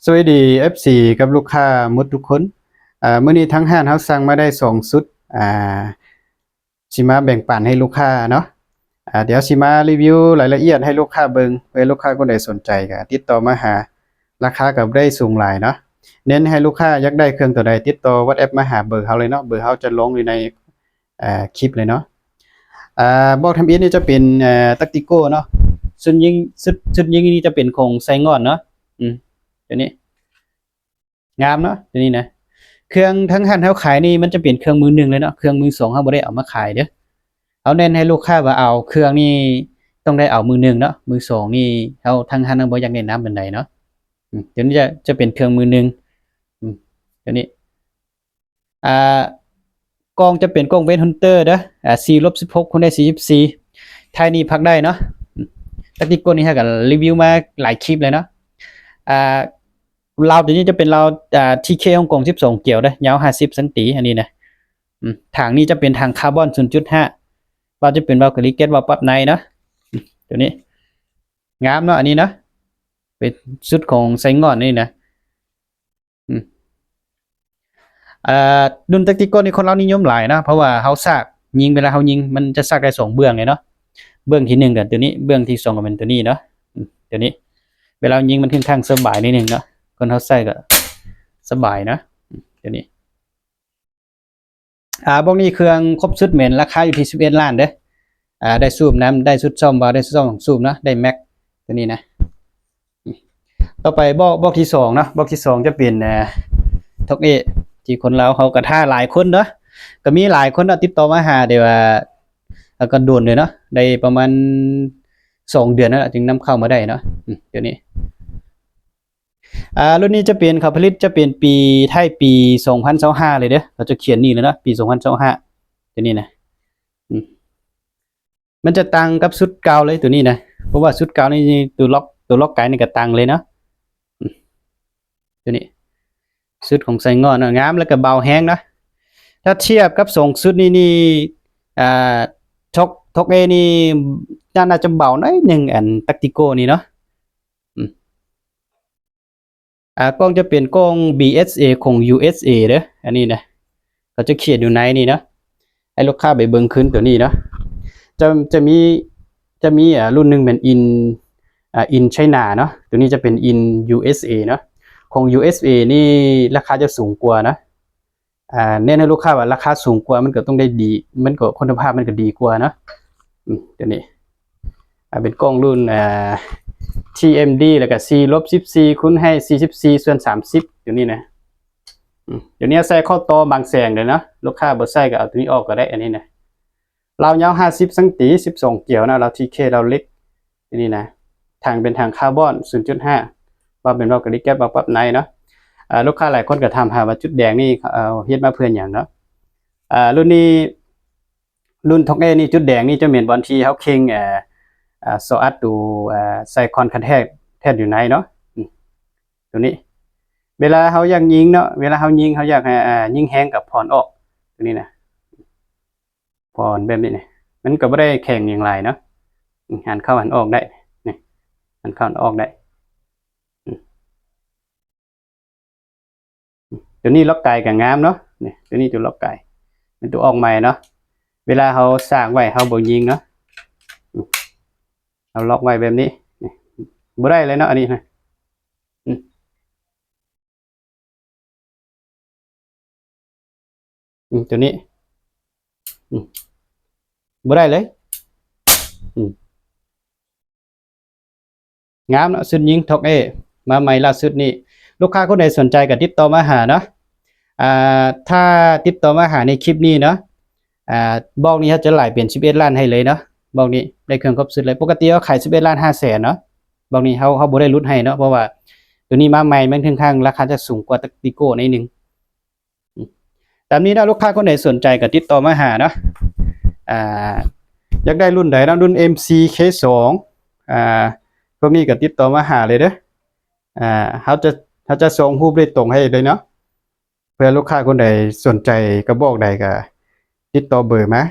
ສະຫວັດດີ ເອັຟຊີ ກັບລູກຄ້າໝົດທຸກຄົນ. ອາ ມື້ນີ້ທາງຮ້ານເຮົາສັ່ງມາໄດ້ສອງຊຸດ ອາ ຊິມາແບ່ງປັນໃຫ້ລູກຄ້າເນາະ. ອາ ດຽວຊິມາຣີວິວລາຍລະອຽດໃຫ້ລູກຄ້າເບິ່ງ, ເພື່ອລູກຄ້າຄົນໃດສົນໃຈກໍຕິດຕໍ່ມາຫາ. ລາຄາກໍບໍ່ໄດ້ສູງຫຼາຍເນາະ. ເນັ້ນໃຫ້ລູກຄ້າຢາກໄດ້ເຄື່ອງໂຕໃດ ຕິດຕໍ່ວັອດແອັບມາຫາເບີເຮົາເລີຍເນາະ, ເບີເຮົາຈະລົງຢູ່ໃນ ອາ ຄລິບເລີຍເນາະ. ອາ ບອກທຳອິດນີ້ຈະເປັນ ເອີ ແທັກຕິກໂກເນາະ, ຊຸດຍິງ ຊຸດ ຊຸດຍິງນີ້ຈະເປັນຂອງໄຊງ່ອນເນາະ. ອືມ ຕົວນີ້ງາມເນາະ ຕົວນີ້ນະ. ເຄື່ອງທາງຮ້ານເຮົາຂາຍນີ້ມັນຈະເປັນເຄື່ອງມືໜຶ່ງເລີຍເນາະ, ເຄື່ອງມືສອງເຮົາບໍ່ໄດ້ເອົາມາຂາຍເດີ້. ເຮົາເນັ້ນໃຫ້ລູກຄ້າວ່າເອົາເຄື່ອງນີ້ຕ້ອງໄດ້ເອົາມືໜຶ່ງເນາະ, ມືສອງນີ້ເຮົາ ທາງຮ້ານເຮົາບໍ່ຢາກແນະນຳປານໃດເນາະ. ອືມ ຕົວນີ້ຈະ ຈະເປັນເຄື່ອງມືໜຶ່ງ. ອືມ ຕົວນີ້ ອາ ກ້ອງຈະເປັນກ້ອງເວນຮັນເຕີເດີ້ ອາ ສີ່ລົບສິບຫົກຄູນດ້ວຍສີ່ສິບສີ່ ໄທນີ້ພັກໄດ້ເນາະ. ອາ ແທັກຕິກໂກນີ້ເຮົາກໍຣີວິວມາຫຼາຍຄລິບແລ້ວເນາະ. ອາ ລາວຕົວນີ້ຈະເປັນລາວ ອາ ທີເຄ ຮົງກົງສິບສອງກຽວເດີ້ ຍາວຫ້າສິບຊັງຕີ ອັນນີ້ນະ. ອາ ຖັງນີ້ຈະເປັນຖັງຄາບອນສູນຈຸດຫ້າ ເວົ້າຈະເປັນເວົ້າກາລີແກັດ ເວົ້າປັບໃນເນາະ. ອາ ຕົວນີ້ງາມເນາະ ອັນນີ້ເນາະ, ເປັນຊຸດຂອງໄຊງ່ອນນີ້ນະ. ອາ ລຸ້ນແທັກຕິກໂກນີ້ຄົນລາວນິຍົມຫຼາຍເນາະ, ເພາະວ່າເຮົາຊາກຍິງ ເວລາເຮົາຍິງມັນຈະຊາກໄດ້ສອງເບື້ອງເລີຍເນາະ. ເບື້ອງທີໜຶ່ງກໍຕົວນີ້, ເບື້ອງທີສອງກໍແມ່ນຕົວນີ້ເນາະ. ອືມ ຕົວນີ້ ເວລາເຮົາຍິງມັນຂ້ອນຂ້າງສະບາຍໜ້ອຍໜຶ່ງເນາະ, ຄົນເຮົາໃຊ້ກໍສະບາຍເນາະ. ອືມ ຕົວນີ້ ອາ ບອກນີ້ເຄື່ອງຄົບຊຸດແມ່ນລາຄາຢູ່ທີ່ສິບເອັດລ້ານເດີ້. ອາ ໄດ້ສູບນຳ ໄດ້ຊຸດຊ້ອມວາວ ໄດ້ຊຸດຊ້ອມສູບເນາະ, ໄດ້ແມັກຕົວນີ້ນະ. ຕໍ່ໄປບອກ ບອກທີສອງເນາະ, ບອກທີສອງຈະເປັນ ເອີ ທັອກເອ ທີ່ຄົນລາວເຮົາກໍຖ້າຫຼາຍຄົນເນາະ, ກໍມີຫຼາຍຄົນເນາະຕິດຕໍ່ມາຫາ ແຕ່ວ່າ ອາ ກໍດົນເລີຍເນາະ, ໄດ້ປະມານສອງເດືອນແລ້ວລະຈຶ່ງນຳເຂົ້າມາໄດ້ເນາະ. ອືມ ຕົວນີ້ ອາ ລຸ້ນນີ້ຈະເປັນ ເຂົາຜະລິດຈະເປັນປີ ທ້າຍປີສອງພັນຊາວຫ້າເລີຍເດີ້, ເຂົາຈະຂຽນນີ້ເລີຍເນາະ ປີສອງພັນຊາວຫ້າ ຕົວນີ້ນະ. ອືມ ມັນຈະຕ່າງກັບຊຸດເກົ່າເລີຍຕົວນີ້ນະ, ເພາະວ່າຊຸດເກົ່ານີ້ ຕົວລັອກ ຕົວລັອກໄກນີ້ກໍຕ່າງເລີຍເນາະ. ອືມ ຕົວນີ້ ຊຸດຂອງໄຊງ່ອນເນາະ, ງາມ ແລ້ວກໍເບົາແຮງເນາະ. ຖ້າທຽບກັບສອງຊຸດນີ້ນີ້ ອາ ທັອກ ທັອກເອນີ້ ໜ້າ ໜ້າຈະເບົາໜ້ອຍໜຶ່ງ ອັນ ແທັກຕິກໂກນີ້ເນາະ. ອືມ ອາ ກ້ອງຈະເປັນກ້ອງ ບີເອສເອ ຂອງ ຢູເອສເອ ເດີ້ ອັນນີ້ນະ, ເຂົາຈະຂຽນຢູ່ໃນນີ້ເນາະ. ໃຫ້ລູກຄ້າໄປເບິ່ງຄືນຕົວນີ້ເນາະ. ຈະ ຈະມີ ຈະມີ ອາ ລຸ້ນໜຶ່ງແມ່ນ In ອາ In China ເນາະ, ຕົວນີ້ຈະເປັນ In ຢູເອສເອ ເນາະ. ຂອງ ຢູເອສເອ ນີ້ລາຄາຈະສູງກວ່າເນາະ. ອາ ແນະນຳໃຫ້ລູກຄ້າວ່າລາຄາສູງກວ່າ ມັນກໍຕ້ອງໄດ້ດີ ມັນກໍຄຸນນະພາບມັນກໍດີກວ່າເນາະ. ອືມ ຕົວນີ້ ອາ ເປັນກ້ອງລຸ້ນ ອາ ທີເອັມດີ ແລ້ວກໍສີ່ລົບສິບສີ່ ຄູນໃຫ້ສີ່ສິບສີ່ສ່ວນສາມສິບ ຕົວນີ້ນະ. ອືມ ຕົວນີ້ໃສ່ຂໍ້ຕໍ່ບາງແສງເດ້ເນາະ, ລູກຄ້າບໍ່ໃສ່ກໍເອົາຕົວນີ້ອອກກໍໄດ້ ອັນນີ້ນະ. ລາວຍາວຫ້າສິບຊັງຕີ ສິບສອງກຽວເນາະ, ລາວທີເຄ ລາວເຫຼັກ ຕົວນີ້ນະ. ຖັງເປັນຖັງຄາບອນ ສູນຈຸດຫ້າ ວ່າເປັນເວົ້າກາລີແກັດ ວ່າປັບໃນເນາະ. ອາ ລູກຄ້າຫຼາຍຄົນກໍຖາມຫາວ່າຈຸດແດງນີ້ ເຂົາເຮັດມາເພື່ອຫຍັງເນາະ. ອາ ລຸ້ນນີ້ ລຸ້ນທັອກເອນີ້ ຈຸດແດງນີ້ຈະແມ່ນບ່ອນທີ່ເຮົາເຄັ່ງ ເອີ ເອີ ຊໍອັດໂຕ ເອີ ໃສ່ຄອນຄັນແທດ ແທດຢູ່ໃນເນາະ. ອືມ ຕົວນີ້ ເວລາເຮົາຢາກຍິງເນາະ, ເວລາເຮົາຍິງ ເຮົາຢາກໃຫ້ ອາ ຍິງແຮງກໍຜ່ອນອອກ ຕົວນີ້ນະ. ຜ່ອນແບບນີ້ນະ, ມັນກໍບໍ່ໄດ້ແຂງຫຍັງຫຼາຍເນາະ. ອືມ ຫັນເຂົ້າຫັນອອກໄດ້ ນີ້ ຫັນເຂົ້າຫັນອອກໄດ້. ອືມ ຕົວນີ້ລັອກໄກກໍງາມເນາະ, ນີ້ ຕົວນີ້ຕົວລັອກໄກ ເປັນຕົວອອກໃໝ່ເນາະ. ເວລາເຮົາສາກໄວ້ ເຮົາບໍ່ຍິງເນາະ. ອືມ ເຮົາລັອກໄວ້ແບບນີ້ ນີ້ ບໍ່ໄດ້ເລີຍເນາະ ອັນນີ້ນະ. ອືມ ອືມ ຕົວນີ້ ອືມ ບໍ່ໄດ້ເລີຍ. ອືມ ງາມເນາະ ຊຸດຍິງທັອກເອ ມາໃໝ່ລ່າສຸດນີ້. ລູກຄ້າຄົນໃດສົນໃຈກໍຕິດຕໍ່ມາຫາເນາະ. ອາ ຖ້າຕິດຕໍ່ມາຫາໃນຄລິບນີ້ເນາະ ອາ ບອກນີ້ເຮົາຈະໄລ່ເປັນສິບເອັດລ້ານໃຫ້ເລີຍເນາະ. ບອກນີ້ໄດ້ເຄື່ອງຄົບຊຸດເລີຍ. ປົກກະຕິເຮົາຂາຍສິບເອັດລ້ານຫ້າແສນເນາະ, ບອກນີ້ເຮົາ ເຮົາບໍ່ໄດ້ຫຼຸດໃຫ້ເນາະ, ເພາະວ່າຕົວນີ້ມາໃໝ່ ມັນຂ້ອນຂ້າງລາຄາຈະສູງກວ່າແທັກຕິກໂກໜ້ອຍໜຶ່ງ. ອືມ ຕາມນີ້ເນາະ, ລູກຄ້າຄົນໃດສົນໃຈກໍຕິດຕໍ່ມາຫາເນາະ. ອາ ຢາກໄດ້ລຸ້ນໃດເນາະ, ລຸ້ນເອັມຊີເຄສອງ ອາ ພວກນີ້ກໍຕິດຕໍ່ມາຫາເລີຍເດີ້. ອາ ເຮົາຈະ ເຮົາຈະສົ່ງຮູບໂດຍຕົງໃຫ້ເລີຍເນາະ. ເພື່ອລູກຄ້າຄົນໃດສົນໃຈກະບອກໃດກໍຕິດຕໍ່ເບີມາ.